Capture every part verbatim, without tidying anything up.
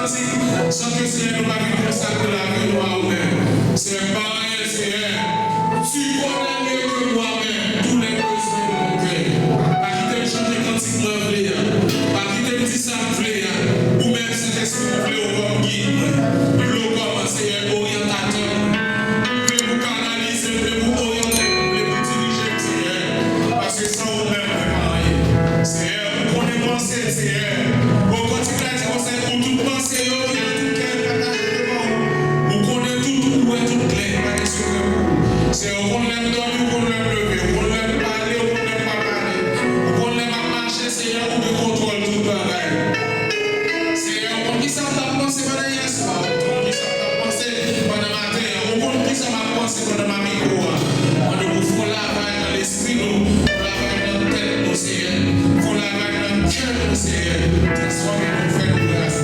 San ke, Senyè, nou pa vin konsakre lavi nou a ou menm. Senyè, pa anyen, Senyè. Tu connais mieux que moi-même tous les besoins de mon cœur. Pa kite m chante kantik mwen vle a. Pa kite m di sa m vle a. Ou menm, Sentespri, m vle w kòm gid mwen. M vle w kòm, Senyè, oryantatè mwen. M vle pou w kanalize m, m vle pou w oryante m, m vle pou w dirije m, Senyè. Paske san ou menm, mwen pa anyen. Senyè, ou konnen panse, Senyè. Ou konn ti plè di konsa, ou tout panse yo ki nan tout kè pataje devan ou. Ou konnen tout, ou wè tout klè, pa gen sekrè pou ou. Senyè, ou konn lè m dòmi, ou konn lè m leve, ou konn lè m pale, ou konn lè m pa pale. Ou konn lè m ap mache, Senyè, ou gen kontwòl tout bagay. Senyè, ou konn kisa m t ap panse pandan yè swa, ou konn kisa m t ap panse pandan maten an, ou konn kisa m ap panse pandan m ap mikwo a. Mande pou fè yon lavay nan lespri nou, fè yon lavay nan tèt nou, Senyè. Fè yon lavay nan kè nou, Senyè. Transfòme nou, fè nou gras.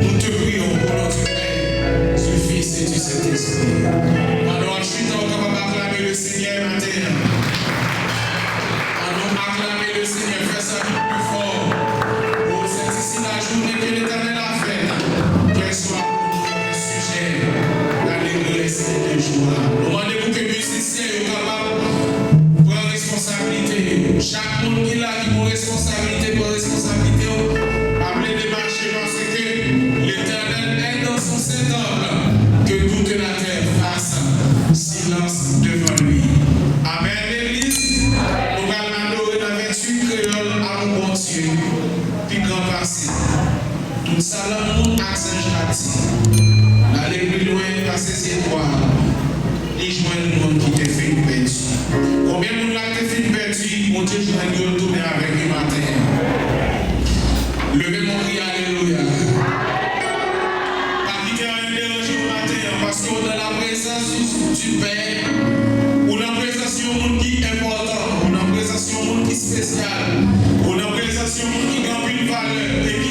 Nous te prions au nom du Père, du Fils et du Saint-Esprit. Pandan w ap chita, ou kapab aklame le Senyè maten an. Ann nou aklame le Senyè, fè sa pi fò. O, sèt isi lajounen ke Letènèl a fèt, kè swa pou nou yon sijè d'alegrès e de jwa. Nou mande pou ke mizisyen yo kapab pran responsablite yo. Chak moun ki la ki pran responsablite, pran responsablite w. Pa plede mache paske Letènèl est dans son saint temple. Que toute la terre fasse silence devant lui. Amèn, legliz. Nou pral adore nan venntuit kreyòl, a mon Bondye pi gran pase tout sa lanmou ak zanj ka di. L ale pi lwen pase zetwal, li jwenn moun ki te fin pèdi. Konbyen moun la ki te fin pèdi, Bondye jwenn yo, l tounen avèk yo maten an? Leve men w, kriye alelouya. Pa kite anyen deranje w maten an, paske w dans la présence du, du Père. Ou nan prezans yon moun ki enpòtan, ou nan prezans yon moun ki espesyal, ou nan prezans yon moun ki gen anpil valè e ki